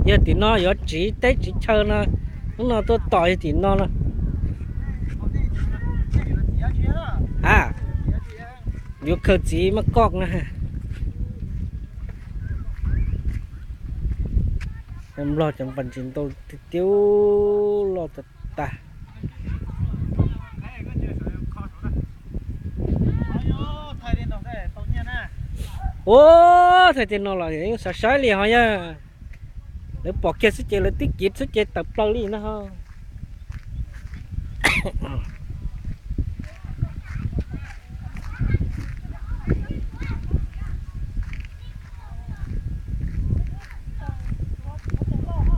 Yog tim no yuav tsiv teb tsiv chaw no, hnub no tuaj tos yog tim no no. A, yuav khaws txiv maj koj na. Nplog cov npas ntses ntau tiag tiag, loj tag tag. Ua, thaij tej no los yeej xav saib li ho yog. Lawv pom kiag xwb ces lawv twb kiv xwb ces tawm plaws li no ho.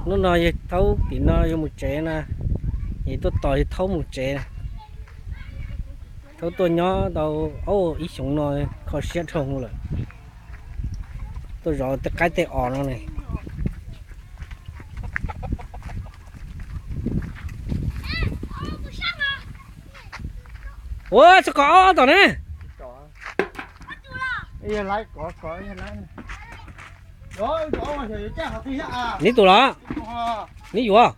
Hnub no yawg Thaub tim no yawg mus tsev na, yawg tuaj tos yawg Thaub mus tsev. Thaub tuaj nyob tau ib xyoos no kho siab dhau lawm. Tuaj zov tej qaib tej os no ne. Ua txog kom ob tom na. Neb tus los? Neb yuav?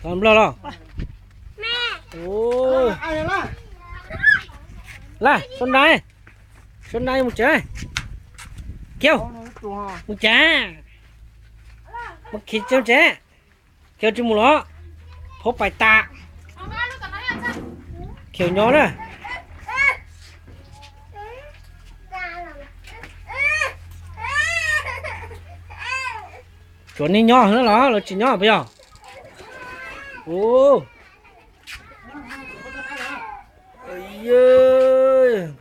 Nplog los? Laj, sau nra, sau nra mus tsev. Kiau, mus tsev, mus khiav tsev, Kiau tsis mus los, phaub pais tas, Kiau nyob na. Tsuav nej nyob xwb los lawv tsis nyob puas yog? Ua,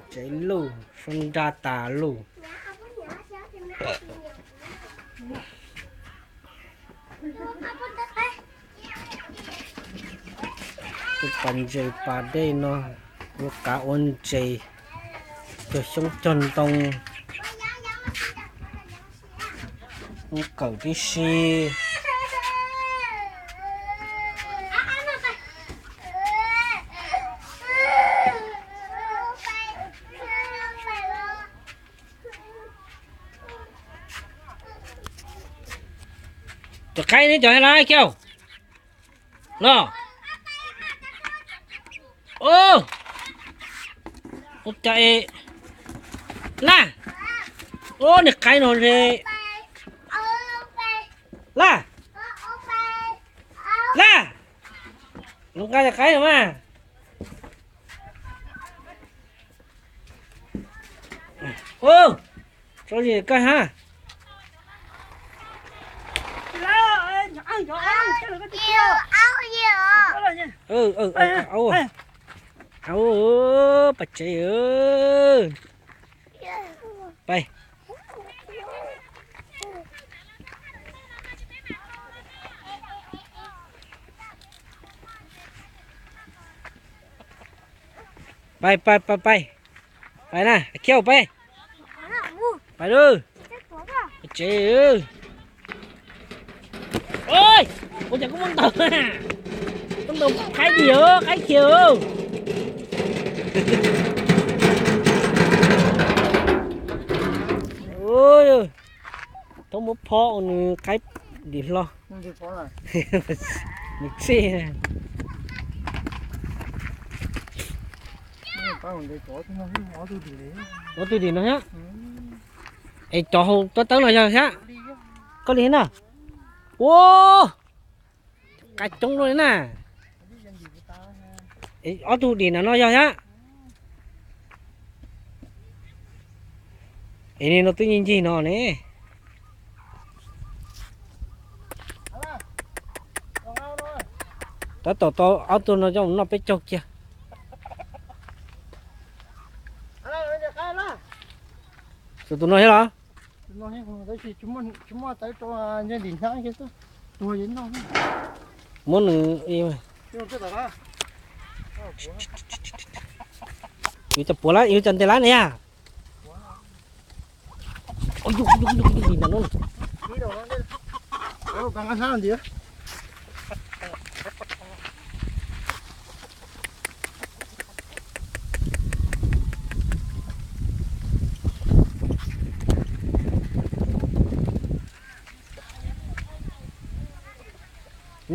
tsev luj, sau nra tas luj. Tus pas ntses pas dej no, ua qav ua ntses, cog xyoob cog ntoo, ua kawm tib si. Cov qaib neb cov hais lab kiag no. Ua cas, Laj, ua niag qaib no, Laj, Laj, nqa cov qaib no mas. Ua, tso zis koj hab. Au, pas tsev. Pais, pais, pais, pais, pais na, Khiau pais. Pais lawm. Tsev. Ua cas koj muab ntaus, koj ntaus qaib tim, qaib Khiau. Thaub muab phob ua nws qaib dim hlo. Nws tsij. Ua twg dim no thiab? Es cov hauv tawb tawb no yog thiab? Koj li na. Ua, qab coob luaj li na. Ob tug dim na no yog thiab? Es no twb ncig ncig no ne. Tab tom tau ob tug no coj mus noj peb caug kiag. Tus, tus no thiab los? Muab nws, yus cov puav lab, yus cov ntes lab ne yag.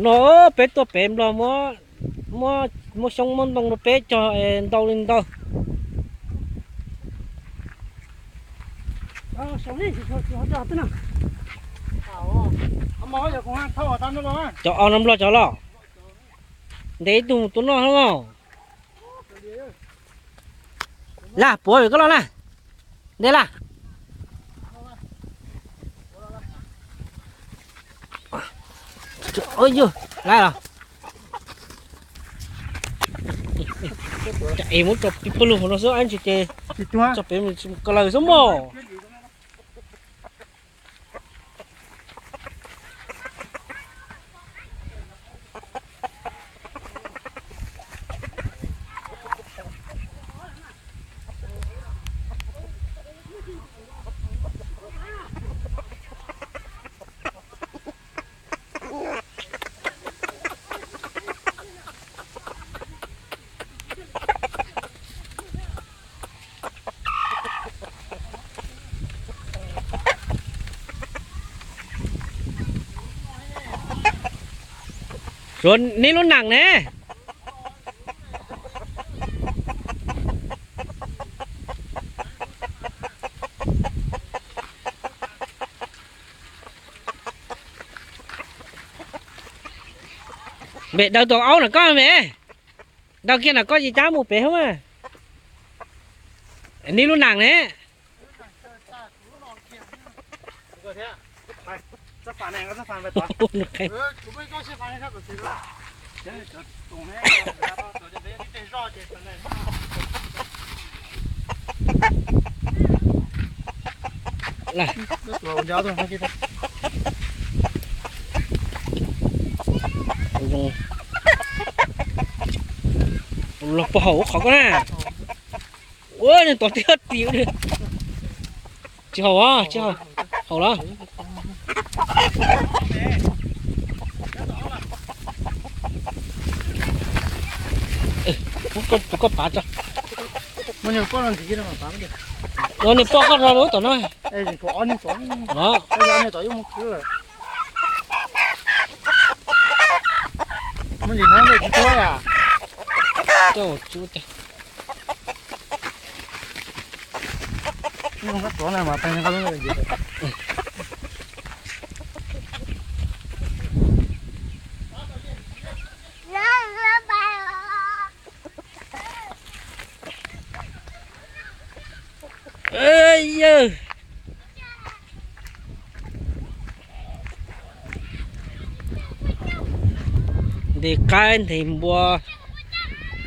Nplog, peb tuaj pem Nplog muab, muab xyoob muab ntoo rau peb cog ntau li ntau. Cov os no Nplog cov los? Ntev ib tug mus tua noj no. Laj puav vim koj los na. Nte laj. Laj los. Es muab tso pib pawg lug no xwb ab ntsis ces tso pem ko laws xwb mog. Suav neb lub neej ne. Npem daws tus aub na koj me, daws kiag na koj yeej cab mus pem hauv mas. Neb lub neej ne. Los puag hauv ua qhov ko na. Ua nws tod twb tis li. Tsis haum, tsis haum, haum los. Tus koj pav tso. Nws poj koj rau lub tom no. Yawg, ntes qaib ntes npua,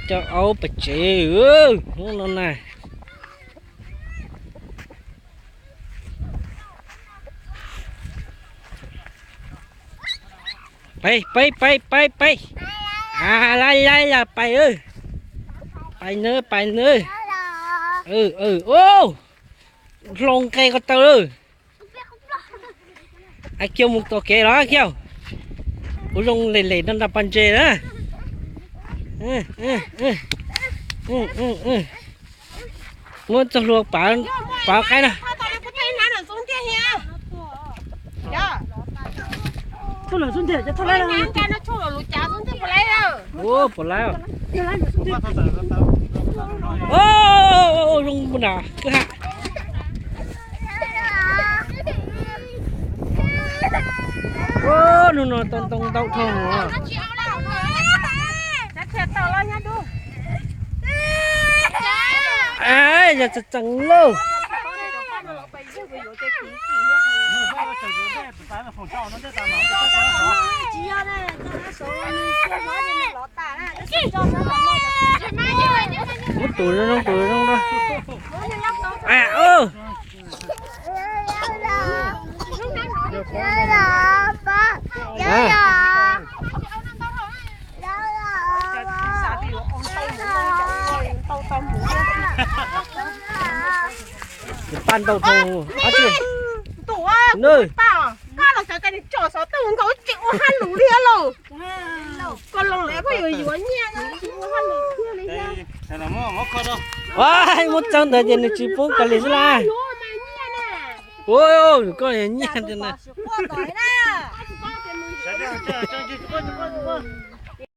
coj aub pem tsev hnub no na. Pais, pais, pais, pais, pais. Laib, laib, laib, pais. Pais nawb, pais nawb. Hloov nqe ko taw lawm. Kiag mus tom kev los kiag. Kuv zoo lem lem no nram pas ntses na. Muab txoj hlua pav qaib na. Puas laib? Zoo na kwj ha. Hnub no tau ntoo ntau dhau. Yog tseem tseem lauj. Muab tus zoo tus zoo na. Paj ntau dhau. Muab txawb ntawd ces nws tsis poob kav li xwb las. Ua, koj nyiaj tiag na. Tso ntsis, tsis quaj, tsis quaj, tsis quaj.